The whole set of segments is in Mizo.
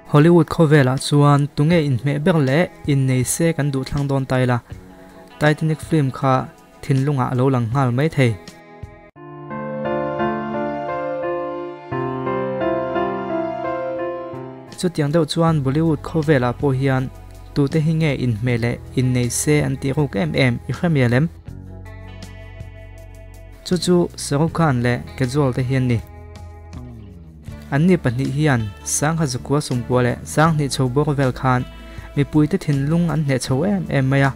Hollywood khawvelah chuan tunge inhmeh ber leh innei se kan duh thlang dawn ta ila, Titanic film kha thinlungah a lo lang nghal mai thei. Chutiang deuh chuan Bollywood khawvelah pawh hian tute hi nge inhmeh leh innei se an tih ruk em em i hre mial em? Chu chu Shahrukh Khan leh Kajol te hi an ni. Anni pahnih hian Sangha Zakua Sumkua leh Sanghnih chho bawk vel khan mipuite thinlung an hneh chho em em mai a.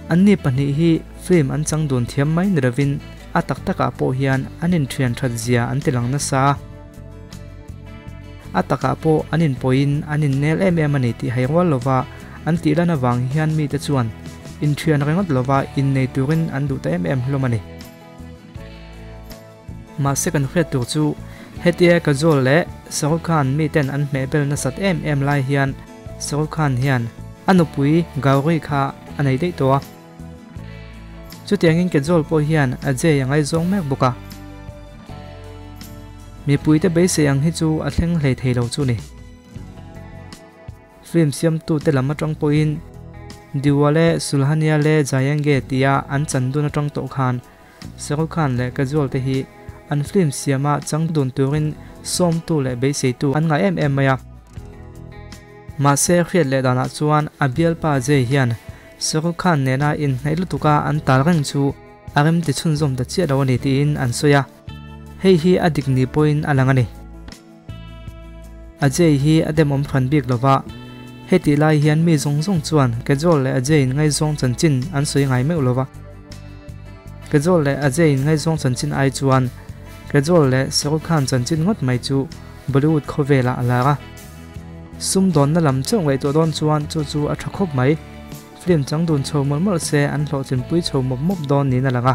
Anni pahnih hi film an chang dun thiam mai ni lovin a tak takah pawh hian an inthian that zia an ti lang nasa a. A takah pawh an inpawhin an innel em em a ni tih hai rual lova an tih lan avang hian mite chuan inthian ringawt lova innei turin an duh ta em em hlawm a ni. Mahse kan hriat tur chu hetia Kajol leh Shahrukh Khan miten an hmehbel nasat em em lai hian Shahrukh Khan hian a nupui Gauri kha a nei daih tawh a. Chutiangin Kajol pawh hian Ajay a ngaizawng mek bawk a. Mipuite beisei ang hi chu a thleng hlei thei lo chu ni. Film siamtute lam atang pawhin Diwale Sulhania Le Jayenge tia an chan dun atang tawh khan Shahrukh Khan leh Kajol te hi an film siama chang dun turin sawmtu leh beiseitu an ngah em em mai a. Mahse hriat leh danah chuan a bialpa Jay hian Shahrukh Khan nena inhnaih lutuka an tal reng chu a remti chhunzawm ta chiah lo a ni tiin an sawi a, hei hi a dik ni pawhin a lang a ni. Ajay hi a demawm hran bik lo va, hetih lai hian mi zawng zawng chuan Kajol leh Ajay in ngaihzawng chanchin an sawi ngai meuh lo va. Kajol leh Ajay in ngaihzawng chanchin ai chuan Kajol leh Shahrukh Khan chanchin ngawt mai chu Bollywood khawvelah a lar a. Sumdawnna lam chauh ngaihtuah dawn chuan chu chu a tha khawp mai. Film chang dun chho mawlh mawlh se an hlawhtlinpui chho mawp mawp dawn niin a lang a.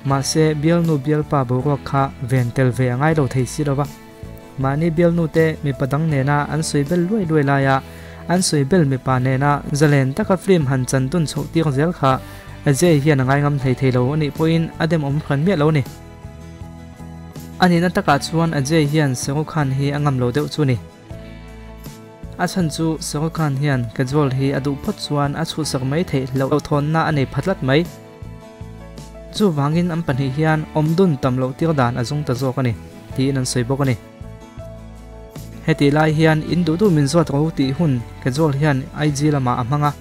Mahse, bialnu bialpa boruak kha ven tel ve a ngai lo thei si lo va. Mahni bialnu te mipa dang nena an sawi bel luai luai laia an sawi bel mipa nena zalen taka film han chan dun chhoh tir zel kha Ajay hian a ngaingam hlei thei lo a nih pawhin a demawm hran miah lo a ni. A nihna takah chuan Ajay hian Shahrukh Khan hi a ngam lo deuh chu a ni. A chhan chu Shahrukh Khan hian Kajol hi a duh phawt chuan a chhuhsak mai theih loh thawnna a nei pha tlat mai. Chuvangin an pahnih hian awmdun tam loh tir dan a zung ta zawk a ni, tiin an sawi bawk a ni. Hetih lai hian in duh duh min zawt ro tih hun Kajol hian IG lamah a hmang a.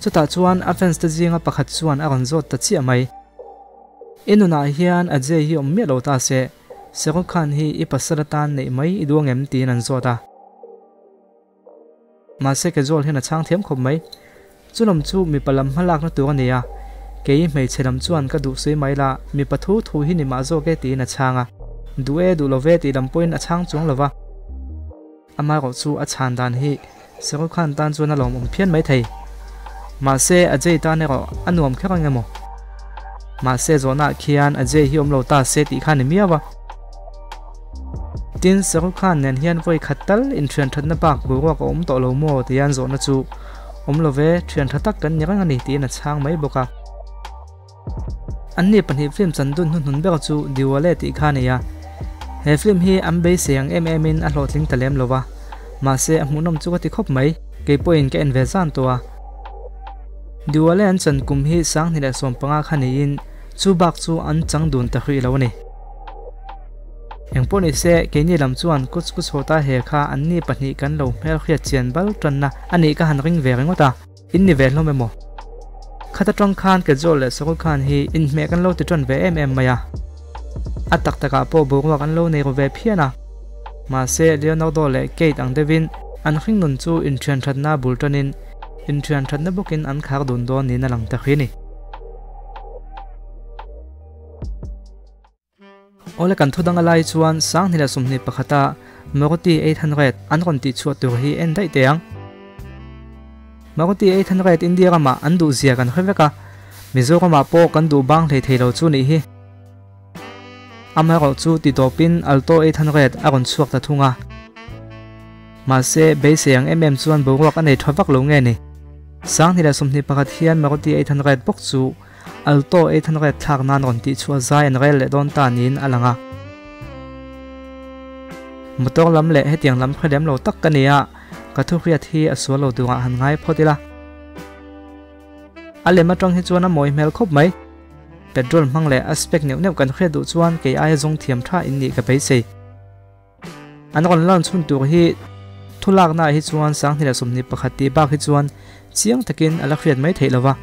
Chutah chuan a fans te zinga pakhat chuan a rawn zawt ta chiah mai. I nunah hian Ajay hi awm miah lo ta se, Shahrukh Khan hi i pasal atan neih mai i duh angem tiin an zawt a. Mahse Kajol hian a chhang thiam khawp mai. Chulam chu mipa lam hma lakna tur a ni a, kei hmeichhe lam chuan ka duh sui mai la, mipa thu thu hi ni mah zawk e tiin a chhang a. Duh e duh lo ve tih lam pawhin a chhang chuang lo va. Amaherawh chu a chhan dan hi Shahrukh Khan tan chuan a lawmawm phian mai thei. Mahse Ajay tan erawh a nuam kher ang emaw? Mahse zawhnaah khian Ajay hi awm lo ta se tih kha a ni miau a. Tin, Shahrukh Khan nen hian vawi khat tal inthian thatna bak boruak a awm tawh lo maw tia an zawhna chu awm lo ve, thian tha tak kan ni reng a ni tiin a chhang mai bawk a. Anni pahnih film chan dun hnuhnun ber chu Diwale tih kha a ni a, he film hi an beisei ang em emin a hlawhtling ta lem lo va, mahse a hmuhnawm chu ka ti khawp mai, kei pawhin ka en ve zan tawh a. Diwale an chan kum hi 2015 kha niin chu bak chu an chang dun ta hrih lo a ni. Engpawh ni se, keini lam chuan Kuch Kuch Hota He kha anni pahnih kan lo hmelhriat chian bal tanna a nih ka han ring ve ringawt a, in ni ve hlawm emaw? Khat atang khan Kajol leh Shahrukh Khan hi inhmeh kan lo ti tan ve em em mai a, a tak takah pawh boruak an lo nei ru ve phian a. Mahse, Leonardo leh Kate ang deuhin an hringnun chu inthian thatna bul tanin inthian thatna bawkin an khar dun dawn niin a lang ta hri a ni. Awle kan thu dang a lai chuan 2021 a Maruti 800 an rawn tih chhuah tur hi en daih teh ang. Maruti 800 India ramah an duh zia kan hre vek a, Mizoramah pawh kan duh bang hlei thei lo chu nih hi. Amaherawhchu ti tawpin Alto 800 a rawn chhuak ta thung a. Mahse beisei ang em em chuan boruak a nei tha vak lo nge ni. 2021 hian Maruti 800 bawk chu Alto 800 thlak nan rawn tih chhuah zai an rel leh dawn ta niin a lang a. Motor lam leh hetiang lam hre lem lo tak ka ni a, ka thu hriat hi a sual lo turah han ngai phawt ila. A lem atang hi chuan a mawi hmel khawp mai. Petrol hmang leh a spec neuh neuh kan hriat duh chuan kei aia zawng thiam tha in nih ka beisei. An rawn lan chhun tur hi thu laknaah hi chuan 2021 tih bak hi chuan chiang takin a la hriat mai theih lova.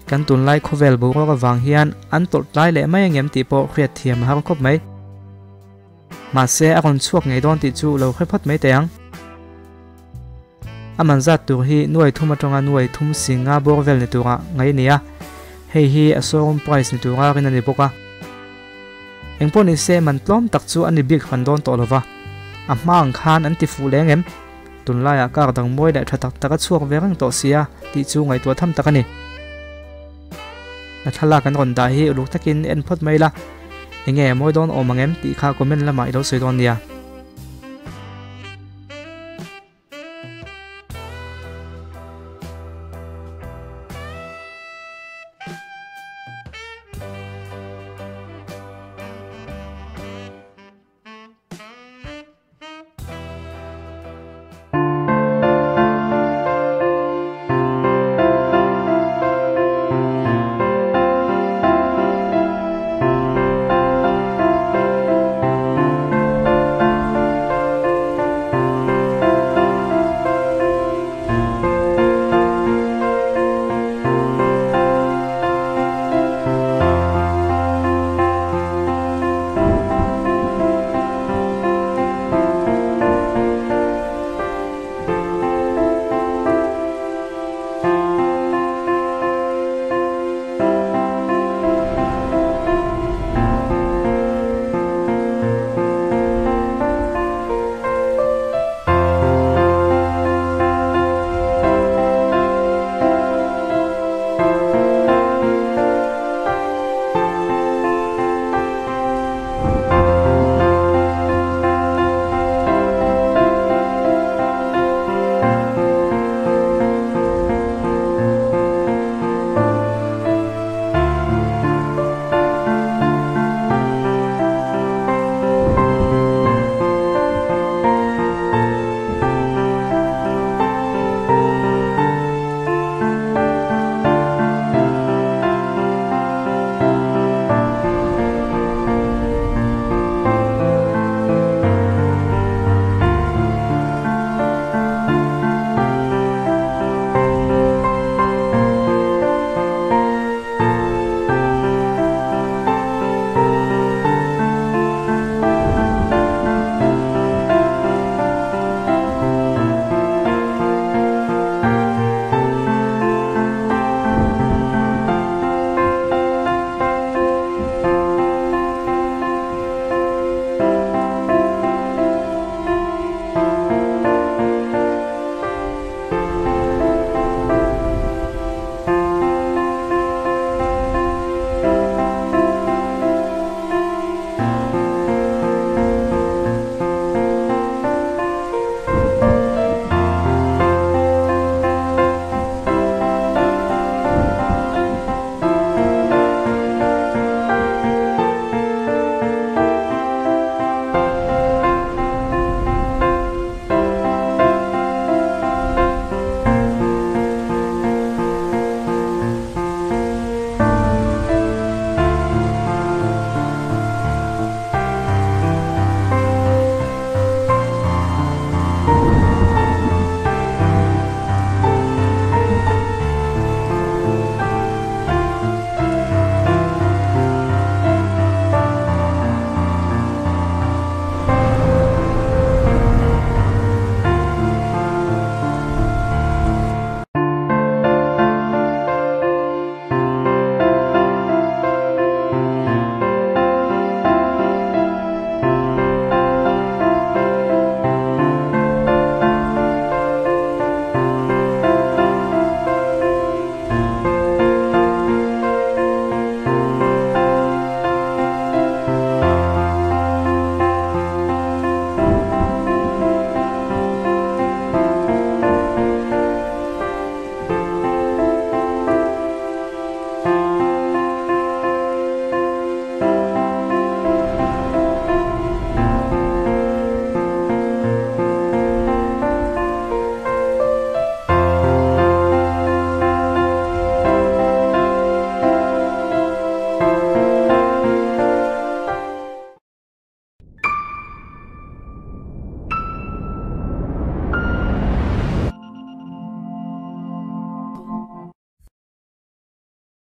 Kan tunlai khawvel boruak avang hian an tawlh tlai leh mai angem tih pawh hriat thiam a har khawp mai. Mahse a rawn chhuak ngei dawn tih chu lo hre phawt mai teh ang. A man zat tur hi nuai thum atanga nuai thum singa bawr vel ni turah ngaih a ni a, hei hi a showroom price ni tura rin a ni bawk a. Engpawh ni se man tlawm tak chu a ni bik hran dawn tawh lova, a hma ang khan an ti fuh leng em? Tunlaiah car dang mawi leh tha tak tak a chhuak ve reng tawh sia tih chu ngaihtuah tham tak a ni. A thlalak an rawn dah hi uluk takin en phawt mai la, enge a mawi dawn awm ang em tih kha comment lamah i lo sawi dawn nia.